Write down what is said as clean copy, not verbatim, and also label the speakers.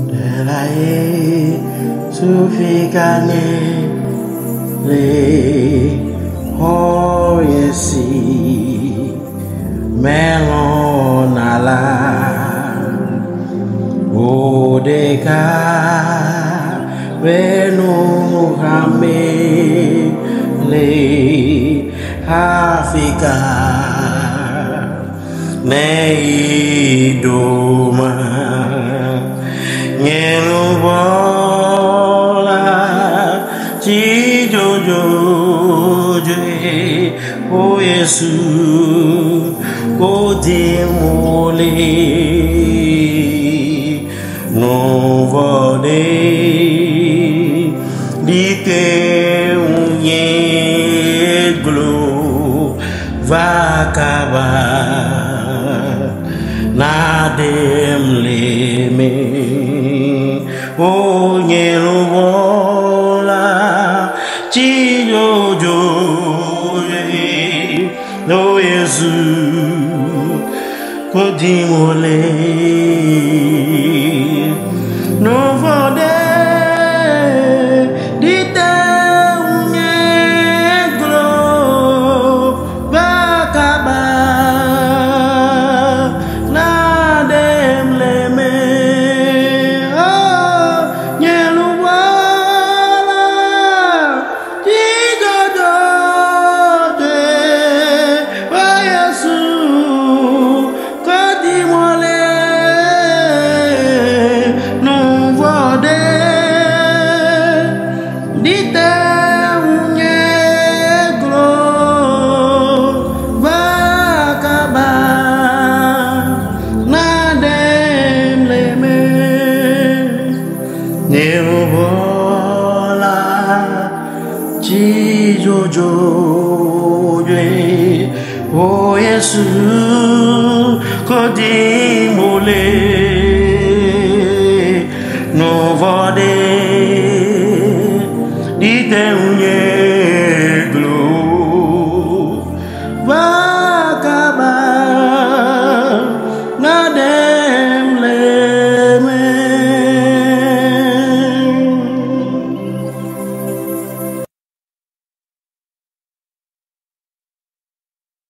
Speaker 1: Ɖela Yesu fika nye le xɔ yesi melɔ̃na la. Wò ɖeka ƒe nu xam le Afrika. Ne idoma nye luʋɔ la tsi dzodzodzoe o Yesu ko dim wole nu vɔ̃ ɖe ɖi te ŋunye glo va kaba naɖem le me. O nye luʋɔ la tsi dzodzodzoe o Yesu ko dim wole nu vɔ̃ ɖe ɖi te ŋunye glo va kaba naɖem le me. O nye luʋɔ la tsi dzodzodzoe o Yesu ko dim wole nu vɔ̃ ɖe ɖi te ŋunye glo va kaba naɖem le me. Nye luʋɔ la tsi dzodzodzoe o Yesu ko dim wole nu vɔ̃ ɖe ɖi te